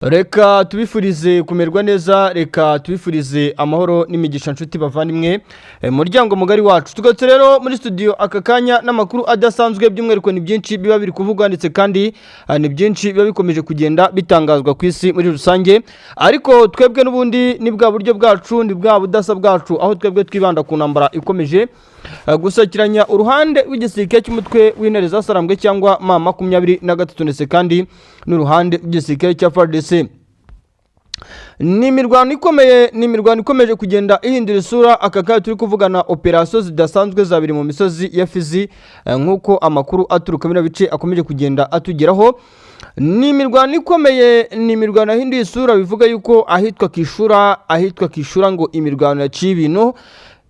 Reka tubifurize kumererwa neza, reka tubifurize amahoro n'imigisha, nshuti bavandimwe, muryango mugari wacu. Tugarutse rero muri studio aka kanya n'amakuru adasanzwe. By'umwihariko ni byinshi biba biri kuvugwa, ndetse kandi ni byinshi biba bikomeje kugenda bitangazwa ku isi muri rusange. Ariko twebwe n'ubundi ni bwa buryo bwacu, ni bwa budasa bwacu, aho twebwe twibanda ku ntambara ikomeje gusakiranya uruhande rw'igisirikare cy'umutwe w'Intare zasarambwe cyangwa M23, ndetse kandi n'uruhande rw'igisirikare cya FARDC. Ni imirwano ikomeye, ni imirwano ikomeje kugenda ihindura isura. Aka kanya turi kuvugana, operasiyo zidasanzwe zabiri mu misozi ya Fizi, nk'uko amakuru aturuka muri bice akomeje kugenda atugeraho. Ni imirwano ikomeye, ni imirwano yahinduye isura. Bivuga yuko ahitwa Kishura ngo imirwano yaciye ibintu.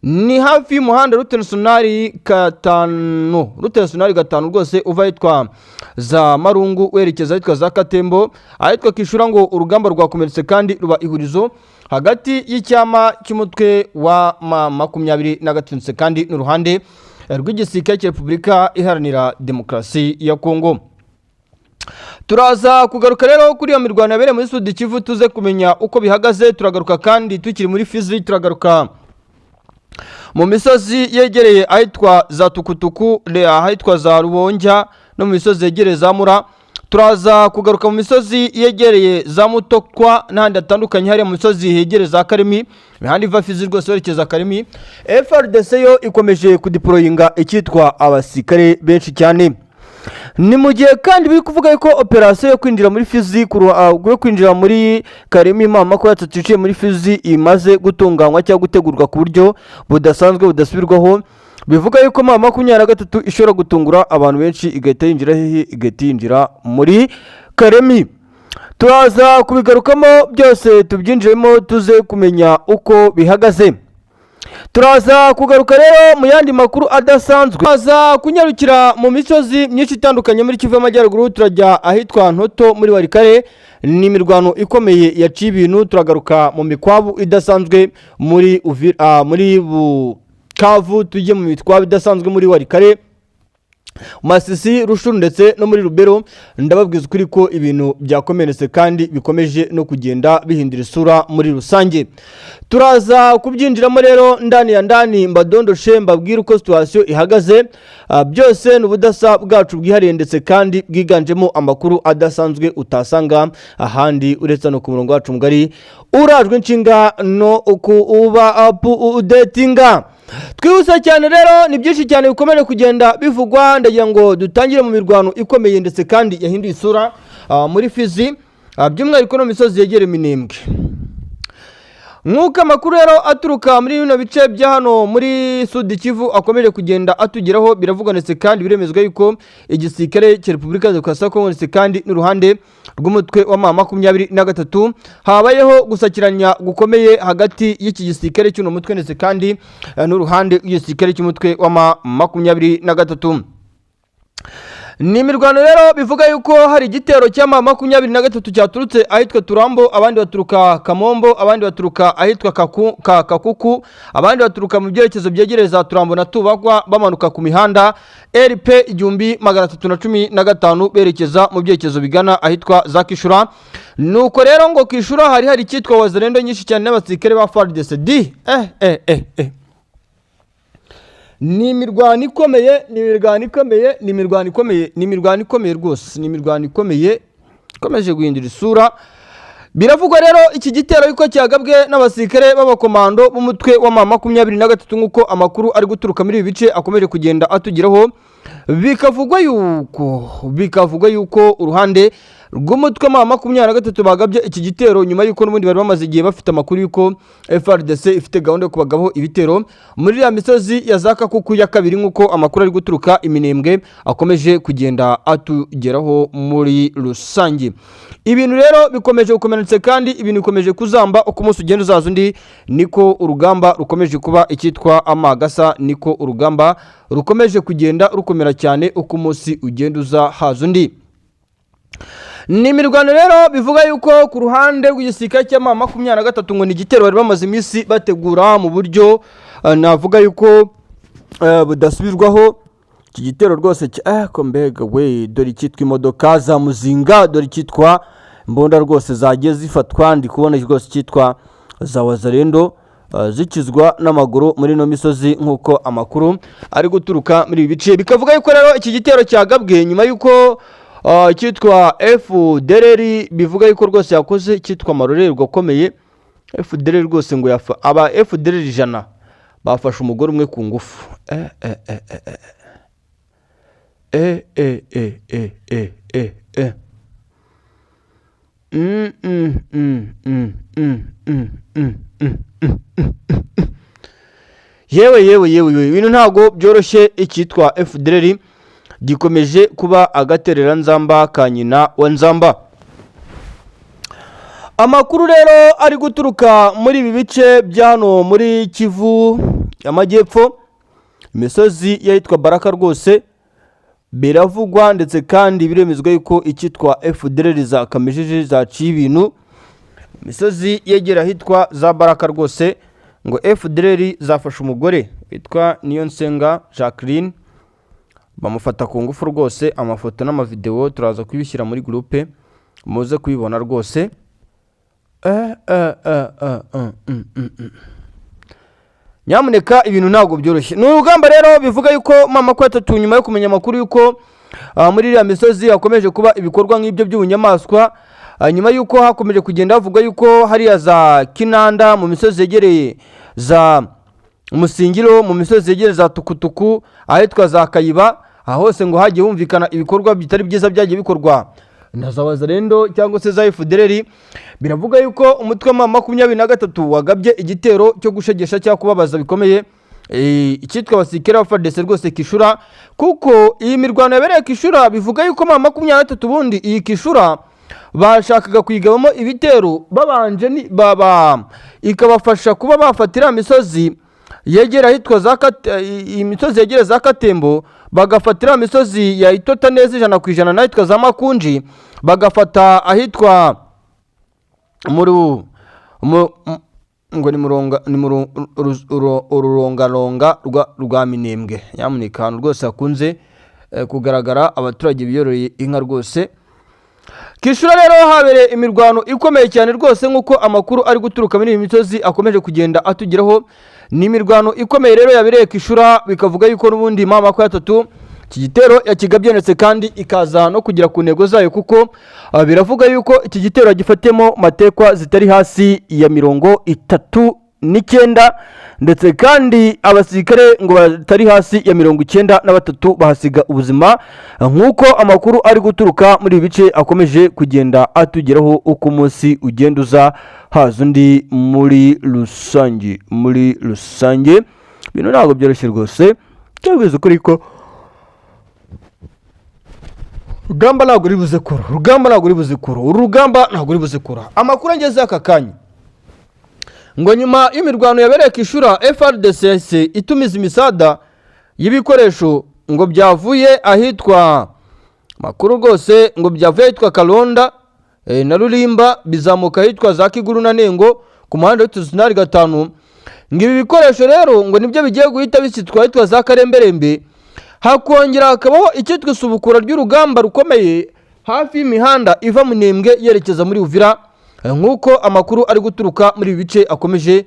Ni hafi y'umuhanda route nationale 5, route nationale 5 rwose, uva ahitwa za Marungu werekeza ahitwa za Katembo. Ahitwa Kishura ngo urugamba rwakomeretse kandi ruba ihurizo hagati y'icyama cy'umutwe wa M23 ndetse kandi n'uruhande rw'igisirikare cya Repubulika Iharanira Demokarasi ya Kongo. Turaza kugaruka rero kuri iyo mirwano yabereye muri Sud Kivu, tuze kumenya uko bihagaze. Turagaruka kandi tukiri muri Fizi, turagaruka mu misozi yegereye ahitwa za Tukutuku, ahitwa za Rubonja, no mu misozi yegereye za Mura. Turaza kugaruka mu misozi yegereye za Mutokwa n'ahandi hatandukanye, hariya mu misozi yegereye za Karemi, imihanda iva Fizi rwose werekeza Karemi. FARDC yo ikomeje kudeployinga icyitwa abasirikare benshi cyane. Ni mu gihe kandi biri kuvuga ko operasiyo yo kwinjira muri Fizi, yo kwinjira muri Karemi, M23 iciye muri Fizi, imaze gutunganywa cyangwa gutegurwa ku buryo budasanzwe budasubirwaho. Bivuga yuko M23 ishobora gutungura abantu benshi, igahita yinjira hehe? Igahita yinjira muri Karemi. Turaza kubigarukamo byose, tubyinjiremo, tuze kumenya uko bihagaze. Turaza kugaruka rero mu yandi makuru adasanzwe. Turaza kunyarukira mu misozi myinshi itandukanye muri Kivu y'Amajyaruguru. Turajya ahitwa Ntoto muri Walikale, ni imirwano ikomeye yaciye ibintu. Turagaruka mu mikwabu idasanzwe muri Uvira, muri Bukavu, tujye mu mikwabu idasanzwe muri Walikale, Masisi, Rutshuru ndetse no muri Lubero. Ndababwiza ukuri ko ibintu byakomeretse kandi bikomeje no kugenda bihindura isura muri rusange. Turaza kubyinjiramo rero ndani ya ndani, mbadondoshe, mbabwire uko situation ihagaze. Byose ni ubudasa bwacu bwihariye, ndetse kandi bwiganjemo amakuru adasanzwe utasanga ahandi uretse no ku murongo wacu mugari urajwe inshinga no kuba updatinga. Twihuse cyane rero, ni byinshi cyane bikomeje kugenda bivugwa. Ndagira ngo dutangire mu mirwano ikomeye ndetse kandi yahinduye isura muri Fizi, by'umwihariko no mu misozi yegereye Minembwe. Nk'uko amakuru rero aturuka muri bino bice bya hano muri Sud Kivu akomeje kugenda atugeraho, biravugwa ndetse kandi biremezwa yuko igisirikare cya Repubulika ya Demokarasi ya Kongo ndetse kandi n'uruhande rw'umutwe wa M23 habayeho gusakiranya gukomeye hagati y'iki gisirikare cy'uno mutwe ndetse kandi n'uruhande rw'igisirikare cy'umutwe wa M23. Ni imirwano rero bivuga yuko hari igitero cya M23 cyaturutse ahitwa Turambo, abandi baturuka Kamombo, abandi baturuka ahitwa Kakuku, abandi baturuka mu byerekezo byegereye za Turambo na Tubagwa, bamanuka ku mihanda RP 1315 berekeza mu byerekezo bigana ahitwa za Kishura. Nuko rero ngo Kishura hari icyitwa Wazalendo nyinshi cyane n'abasirikare ba FARDC. Di eh eh eh eh Ni imirwano ikomeye, ni imirwano ikomeye, ni imirwano ikomeye, ni imirwano ikomeye rwose, ni imirwano ikomeye ikomeje guhindura isura. Biravugwa rero iki gitero yuko cyagabwe n'abasirikare b'abakomando b'umutwe wa M23, nk'uko amakuru ari guturuka muri ibi bice akomeje kugenda atugeraho. Bikavugwa yuko uruhande rw'umutwe wa M23 bagabye iki gitero nyuma y'uko n'ubundi bari bamaze igihe bafite amakuru y'uko FARDC ifite gahunda yo kubagabaho ibitero muri iriya misozi ya za Kakuku ya kabiri, nk'uko amakuru ari guturuka Iminembwe akomeje kugenda atugeraho muri rusange. Ibintu rero bikomeje gukomeretsa kandi ibintu bikomeje kuzamba. Uko umunsi ugenda uzaza undi, niko urugamba rukomeje kuba icyitwa amagasa, niko urugamba rukomeje kugenda rukomera cyane uko umunsi ugenda uza haza undi. Ni imirwano rero bivuga yuko ku ruhande rw'igisirikare cya M23 ngo ni igitero bari bamaze iminsi bategura mu buryo navuga yuko budasubirwaho. Iki gitero rwose ko mbega we, dore icyitwa imodoka za muzinga, dore icyitwa Imbunda rwose zagiye zifatwa, ndi kubona rwose icyitwa za Wazalendo zikizwa n'amaguru muri ino misozi, nk'uko amakuru ari guturuka muri ibi bice bikavuga yuko rero iki gitero cyagabwe nyuma y'uko icyitwa FDLR bivuga yuko rwose yakoze icyitwa amarorerwa akomeye. FDLR rwose ngo yafa aba FDLR 100 bafashe umugore umwe ku ngufu. Eh, eh, eh, eh, eh. Eh, eh, eh, eh, eh, eh, eh. Mm, mm, mm, mm, mm, mm, mm, mm, mm, mm, mm. Yewe, yewe, yewe, yewe, ibintu ntabwo byoroshye. Icyitwa FDLR gikomeje kuba agatereranzamba ka nyina wa nzamba. Amakuru rero ari guturuka muri ibi bice bya hano muri Kivu y'Amajyepfo, imisozi y'ahitwa Baraka, rwose biravugwa ndetse kandi biremezwa yuko icyitwa FDLR za kamejeje zaciye ibintu. Imisozi yegera ahitwa za Baraka, rwose ngo FDLR zafashe umugore witwa Niyonsenga Jacqueline, bamufata ku ngufu rwose. Amafoto n'amavidewo turaza kubishyira muri groupe, muze kubibona rwose. Eh, eh, eh, eh, mm. Nyamuneka, ibintu ntabwo byoroshye. Ni urugamba rero bivuga yuko mama ko atatu nyuma yo kumenya amakuru yuko muri iriya misozi hakomeje kuba ibikorwa nk'ibyo by'ubunyamaswa, nyuma yuko hakomeje kugenda havugwa yuko hariya za Kinanda, mu misozi yegereye za Musingiro, mu misozi yegereye za Tukutuku, ahitwa za Kayiba, aha hose ngo hagiye humvikana ibikorwa bitari byiza byagiye bikorwa na za Wazalendo cyangwa se za FDLR. Biravuga yuko umutwe wa 23 wagabye igitero cyo gushegesha cyangwa kubabaza bikomeye icyitwa abasirikare ba FARDC rwose Kishura, kuko iyi mirwano yabereye Kishura bivuga yuko ma 23 ubundi iyi Kishura bashakaga kuyigabamo ibitero babanje baba ikabafasha kuba bafatira misozi yegera ahitwa za iyi misozi yegera za Katembo, bagafatira misozi ya Itota neza 100%, n'ahitwa za Makunji, bagafata ahitwa muri ngo ni muronga ni ururongaronga rwa Minembwe. Nyamuneka, ahantu rwose hakunze kugaragara abaturage biyororeye inka rwose. Kishura rero habereye imirwano ikomeye cyane rwose, nk'uko amakuru ari guturuka muri iyi misozi akomeje kugenda atugeraho. Ni imirwano ikomeye rero yabereye Kishura, bikavuga yuko n'ubundi mama ko gatatu iki gitero yakigabye ndetse kandi ikaza no kugera ku ntego zayo, kuko biravuga yuko iki gitero yagifatiyemo matekwa zitari hasi ya 39, ndetse kandi abasirikare ngo batari hasi ya 93 bahasiga ubuzima, nk'uko amakuru ari guturuka muri ibi bice akomeje kugenda atugeraho uko umunsi ugenda uza haza undi. Muri rusange ibintu ntabwo byoroshye rwose. Cyangwa ukuri ko urugamba ntabwo ruri buze kora, urugamba ntabwo ruri buze kora, uru rugamba ntabwo ruri buze kora. Amakuru ageze aka kanya ngo nyuma y'imirwano yabereye Kishura, FARDC yahise itumiza imisada y'ibikoresho ngo byavuye ahitwa, makuru rwose ngo byavuye ahitwa Kalonda na Rurimba, bizamuka ahitwa za Kiguru na Nengo ku muhanda w'Ituzinari 5. Ngo ibi bikoresho rero ngo nibyo bigiye guhita bishyitwa ahitwa za Karemberembe, hakongera hakabaho icyitwa isubukura ry'urugamba rukomeye hafi y'imihanda iva mu Minembwe yerekeza muri Uvira, nk'uko amakuru ari guturuka muri ibi bice akomeje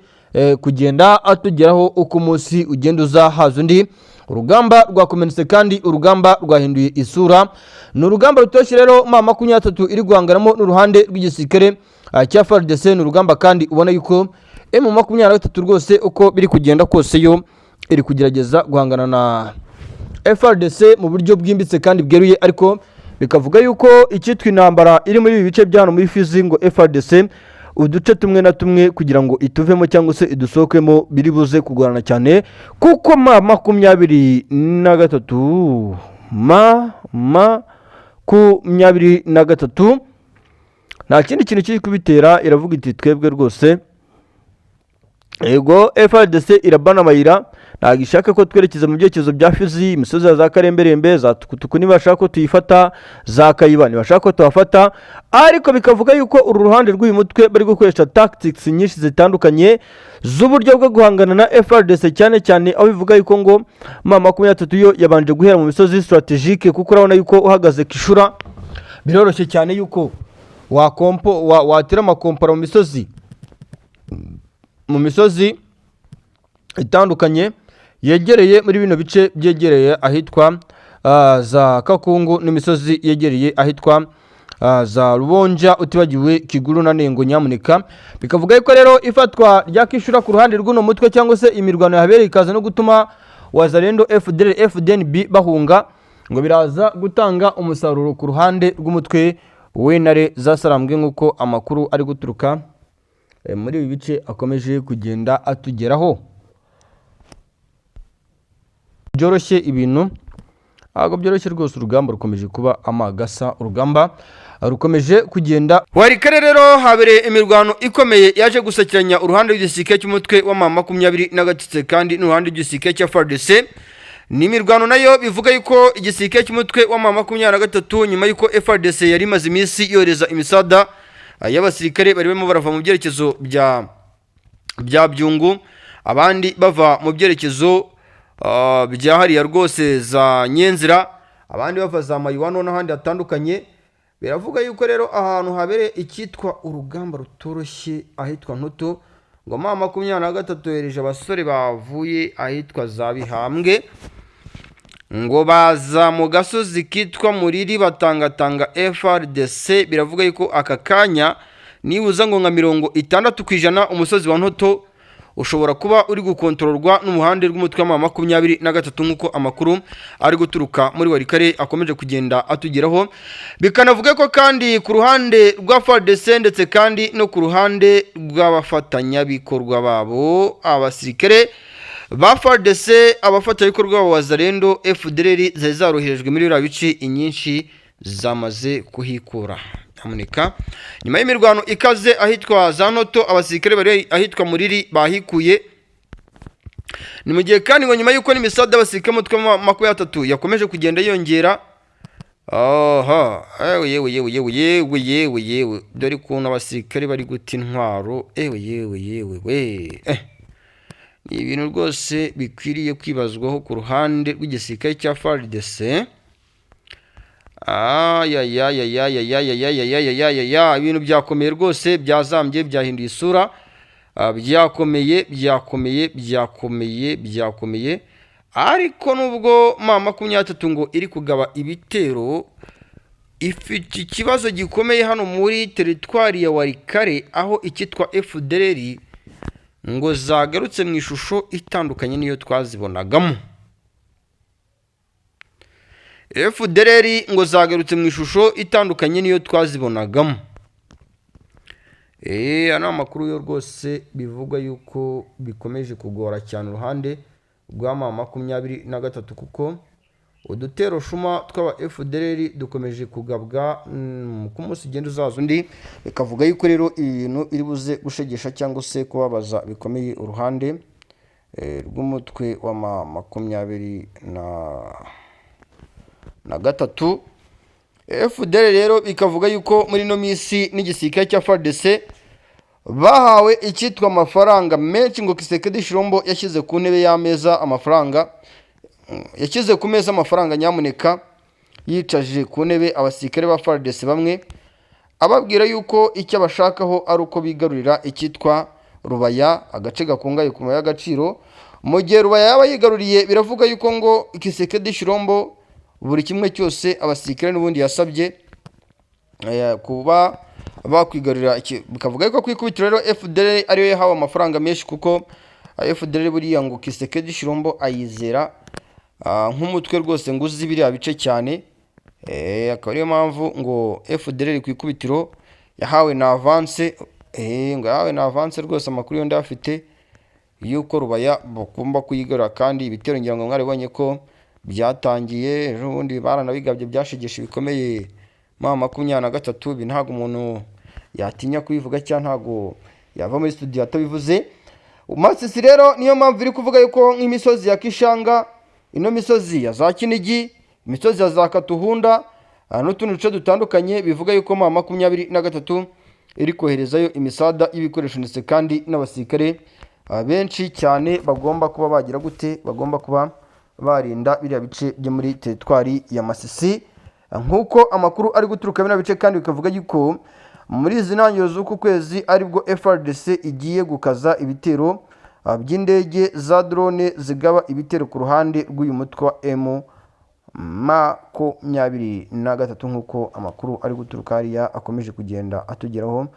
kugenda atugeraho uko umunsi ugenda uza haza undi. Urugamba rwakomeretse kandi urugamba rwahinduye isura. Ni urugamba rutoshye rero ma 23 iri guhanganamo n'uruhande rw'igisirikare cya FARDC. Ni urugamba kandi ubona yuko M23 rwose uko biri kugenda kose yo iri kugerageza guhangana na FARDC mu buryo bwimbitse kandi bweruye, ariko bikavuga yuko icyitwa intambara iri muri ibi bice bya hano muri Fizi, ngo FARDC uduce tumwe na tumwe kugira ngo ituvemo cyangwa se idusohokemo biri buze kugorana cyane, kuko ma 23, ma 23 nta kindi kintu kiri kubitera. Iravuga iti: "Twebwe rwose yego FARDC irabana amayira, ntabwo ishaka ko twerekeza mu byerekezo bya Fizi, imisozi ya za Karemberembe, za Tukutuku ntibashaka ko tuyifata, za Kayiba ntibashaka ko tuhafata." Ariko bikavuga yuko uru ruhande rw'uyu mutwe bari gukoresha tactics nyinshi zitandukanye z'uburyo bwo guhangana na FARDC, cyane cyane aho bivuga yuko ngo ma 23 yo yabanje guhera mu misozi stratégique, kuko urabona yuko uhagaze Kishura biroroshye cyane yuko Wakompo watera amakompara mu misozi itandukanye yegereye muri bino bice byegereye ahitwa za Kakungu n'imisozi yegereye ahitwa za Rubonja, utibagiwe Kiguru na Nengo nyamuneka. Bikavuga yuko rero ifatwa rya Kishura ku ruhande rw'uno mutwe, cyangwa se imirwano yahabereye, ikaza no gutuma Wazalendo, FDLR, FDNB bahunga, ngo biraza gutanga umusaruro ku ruhande rw'umutwe w'intare zasarambwe, nk'uko amakuru ari guturuka muri ibi bice akomeje kugenda atugeraho. Byoroshye, ibintu ntabwo byoroshye rwose. Urugamba rukomeje kuba amagasa, urugamba rukomeje kugenda. Walikale rero habereye imirwano ikomeye yaje gusakiranya uruhande rw'igisirikare cy'umutwe wa M23 kandi n'uruhande rw'igisirikare cya FARDC. Ni imirwano nayo bivuga yuko igisirikare cy'umutwe wa M23, nyuma yuko FARDC yari imaze iminsi yohereza imisada y'abasirikare bari barimo barava mu byerekezo bya Byungu, abandi bava mu byerekezo bya hariya rwose za Nyenzira, abandi bava za Mayiwano n'ahandi hatandukanye. Biravuga yuko rero ahantu habereye icyitwa urugamba rutoroshye ahitwa Ntutu, ngo M23 yohereje abasore bavuye ahitwa za Bihambwe, ngo baza mu gasozi kitwa Muriri batangatanga FARDC. Biravuga yuko aka kanya nibuza ngo nka 60% umusozi wa Ntoto ushobora kuba uri gukontororwa n'umuhande rw'umutwe wa M23, nk'uko amakuru ari guturuka muri Walikale akomeje kugenda atugeraho. Bikanavuga ko kandi ku ruhande rwa FARDC ndetse kandi no ku ruhande rw'abafatanyabikorwa babo, abasirikare ba FARDC, abafatanyabikorwa babo Wazalendo, FDLR zari zaroherejwe muri biriya bice, inyinshi zamaze kuhikura nyamuneka. Nyuma y'imirwano ikaze ahitwa za Noto, abasirikare bari ahitwa Muriri bahikuye. Ni mu gihe kandi ngo nyuma y'uko n'imisada y'abasirikare umutwe wa 23 yakomeje kugenda yiyongera. Aha, yewe yewe yewe yewe yewe yewe yewe, dore ukuntu abasirikare bari guta intwaro! Ewe yewe yewe we, ni ibintu rwose bikwiriye kwibazwaho ku ruhande rw'igisirikare cya FARDC. Ayayayayayayayayayayaya, ibintu byakomeye rwose, byazambye, byahinduye isura. Byakomeye, byakomeye, byakomeye, byakomeye. Ariko nubwo M23 ngo iri kugaba ibitero, ifite ikibazo gikomeye hano muri teritwari ya Walikale, aho icyitwa FDLR ngo zagarutse mu ishusho itandukanye n'iyo twazibonagamo. FDLR ngo zagarutse mu ishusho itandukanye n'iyo twazibonagamo. Aya ni amakuru yo rwose bivugwa yuko bikomeje kugora cyane uruhande rwa M23, kuko udutero shuma tw'aba FDLR dukomeje kugabwa ku munsi ugenda uzaza undi. Bikavuga yuko rero ibi bintu biri buze gushegesha cyangwa se kubabaza bikomeye uruhande rw'umutwe wa M23. FDLR rero bikavuga yuko muri ino minsi n'igisirikare cya FARDC bahawe icyitwa amafaranga menshi, ngo Tshisekedi Tshilombo yashyize ku ntebe y'ameza amafaranga, yashyize ku meza amafaranga nyamuneka, yicaje ku ntebe abasirikare ba FARDC bamwe, ababwira yuko icyo abashakaho ari uko bigarurira icyitwa Rubaya, agace gakungahaye ku mabuye y'agaciro. Mu gihe Rubaya yaba yigaruriye, biravuga yuko ngo Tshisekedi Tshilombo buri kimwe cyose abasirikare n'ubundi yasabye kuba bakwigarurira. Bikavuga yuko ku ikubitiro rero FDLR ariyo yahawe amafaranga menshi, kuko FDLR buriya ngo Tshisekedi Tshilombo ayizera nk'umutwe rwose ngo uzi biriya bice cyane. Akaba ariyo mpamvu ngo FDLR ku ikubitiro yahawe na avance, ngo yahawe na avance rwose. Amakuru yo ndayafite yuko Rubaya bagomba kuyigarura, kandi ibitero ngira ngo mwaribonye ko byatangiye ejo bundi, baranabigabye, byashegeshe bikomeye M23. Ibi ntabwo umuntu yatinya kubivuga cyangwa ntabwo yava muri studio atabivuze. Masisi rero niyo mpamvu iri kuvuga yuko nk'imisozi ya Kishanga, ino misozi ya za Kinigi, imisozi ya za Katuhunda n'utundi duce dutandukanye, bivuga yuko M23 iri koherezayo imisada y'ibikoresho ndetse kandi n'abasirikare benshi cyane bagomba kuba bagira gute, bagomba kuba barinda biriya bice byo muri teritwari ya Masisi, nk'uko amakuru ari guturuka bino bice. Kandi bikavuga yuko muri izi ntangiriro z'uku kwezi aribwo FARDC igiye gukaza ibitero by'indege za drone zigaba ibitero ku ruhande rw'uyu mutwe wa M23, nk'uko amakuru ari guturuka hariya akomeje kugenda atugeraho.